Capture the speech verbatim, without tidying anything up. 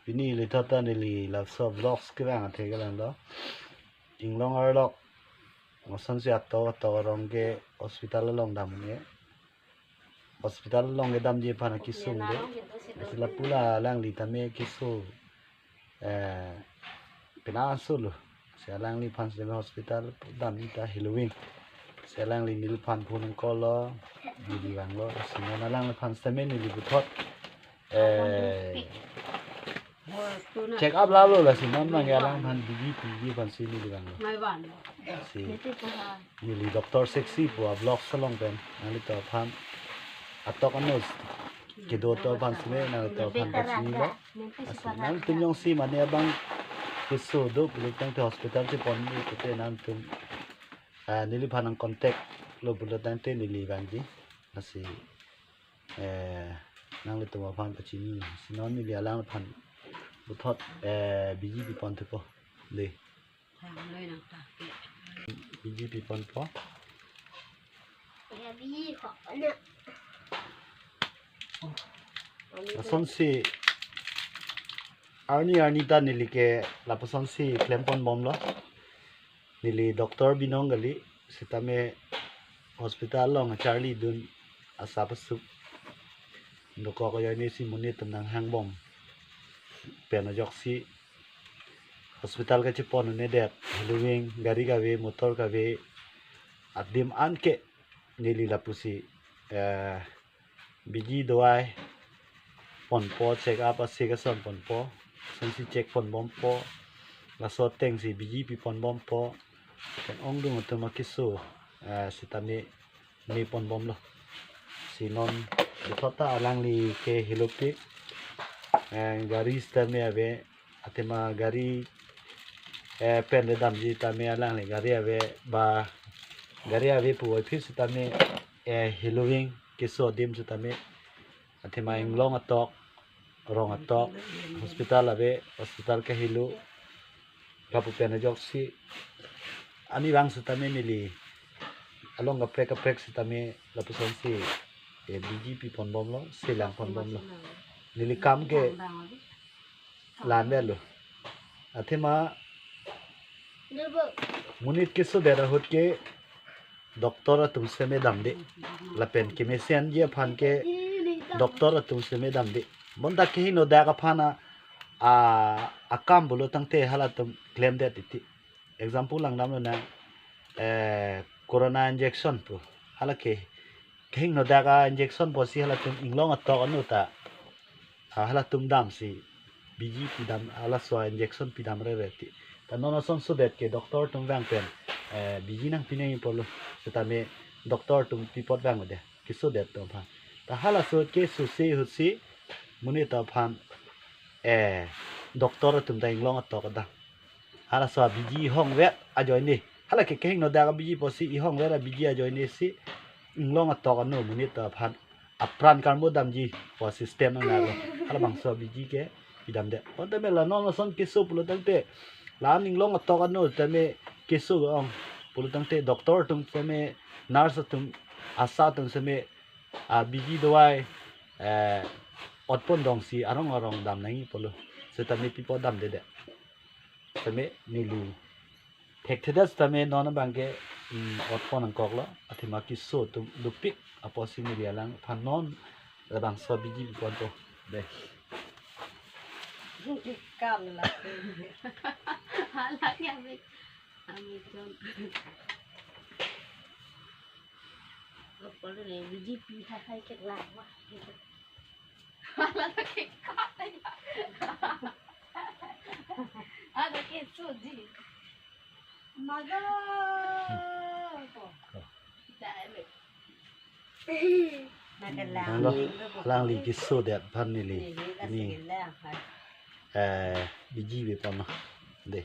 Pini ili thot ta neli laso vlogs kevang athe kelang do. Inglong arlok, masonsi atok atok arong ke hospital along dam un-e. Hospital along kedamji aphan akesung do. Lasi lapu la alangli tame keso, eh, pina aso lo. Si alangliphan sitame hospital damji ta heloving. Si alangli neliphan phone call lo, neli vanglo. Si non alangliphan sitame neli puthot, eh, check up lalo, lasi non abang ke alangphan B G P ji aphansi neli vanglo. Si neli doctor seksi pu a-vlogs along pen nanglitum aphan atok ano kedo atum aphan sitame nanglitum aphan pachinilo. Lasi nangtum jongsi mane abang keso do pulo tangte hospital cheponji pute nangtum, ah, neliphan nang contact lo pulo tangte neli vangji. Lasi, eh, nanglitum aphan pachinilo. Si non neli alangphan puthot, eh, B G P pon thupo. Dei. Thangloi nang ta ke. B G P ponpo. Ya, B G P kok na. Lasonsi arni arni ta neli ke lapusonsi klem ponbomlo. Neli doctor binong kali, sitame hospital along charlidun asap asuk dokok ajoinesi monit atum nanghangbom pen ajoksi hospital kachepon un-edet, heloving, gari kave, motor kave, adim an ke neli lapusi, eh, B G dawai ponpo, check up asik ason ponpo, lasonsi check ponbompo, laso atengsi B G P ponbompo, pen ongdung atum akeso, eh, sitame me ponbomlo. Si non puthot ta alangli ke helopik, eh, gari sitame ave, athema gari, eh, pen le damji tame alangli gari ave ba gari ave puvoiphit sitame, eh, heloving keso adim sitame athema inglong atok, rong atok, hospital ave, hospital kehelo, lapu pen ajoksi ani vang sitame neli along kaprek kaprek sitame lapusonsi, eh, B G P ponbomlo, selang ponbomlo. Neli kam ke la-an avelo. Athema monit kesodet ahut ke doctor atum sitame damde. Lapen kemesenji aphan ke doctor atum sitame damde. Bonta kehingno dak aphan a, a, akam pulo tangte halatum klemdet titi. Example langdamlo nang, eh, corona injection pu. Hala ke kehingno dak a-injection pusi halatum inglong atok ano ta, ah, halatum damsi B G pidam, halaso a-injection pidam rere ti. Ta non asonsodet ke doctor atum vang pen, eh, B G nangpi nangji pulo, sitame doctor atum pi apot vangde, kesodet atum aphan. Ta halaso ke suse ahutsi monit atum aphan, eh, doctor atum ta inglong atok dam. Halaso a-B G ihongvet ajoine. Hala ke kehingno dak a-B G pusi ihongvet a-B G ajoinesi inglong atok ano monit atum aphan apran karmo damji pu system nangnelo. Halabangso a-B G ke pidamde. Bonta me la non ason keso pulo tangte, la-an inglong atok ano tame keso ong pulo tangte doctor atum tame, nurse atum, ASHA atum tame, a-B G dawai, eh, otpon dongsi arong arong dam nangji pulo. Sitame pi apot damdedet. Tame neli thekthedet tame non abang ke, mm, otpon nangkoklo, athema keso atum dopik apotsi neli alangphan non labangso a-B G ponpo. Dei. Kam la. Hala ya, be. Ami jon. Kepala ni B G P hai ke lama. Hala ta ke kata ya. Ada keso ji. Maga. Ko. Dai le. Maga lang. Alangli kesodet aphan neli. Neli ni. Kasih lang. Eh, B G pipon. Dei.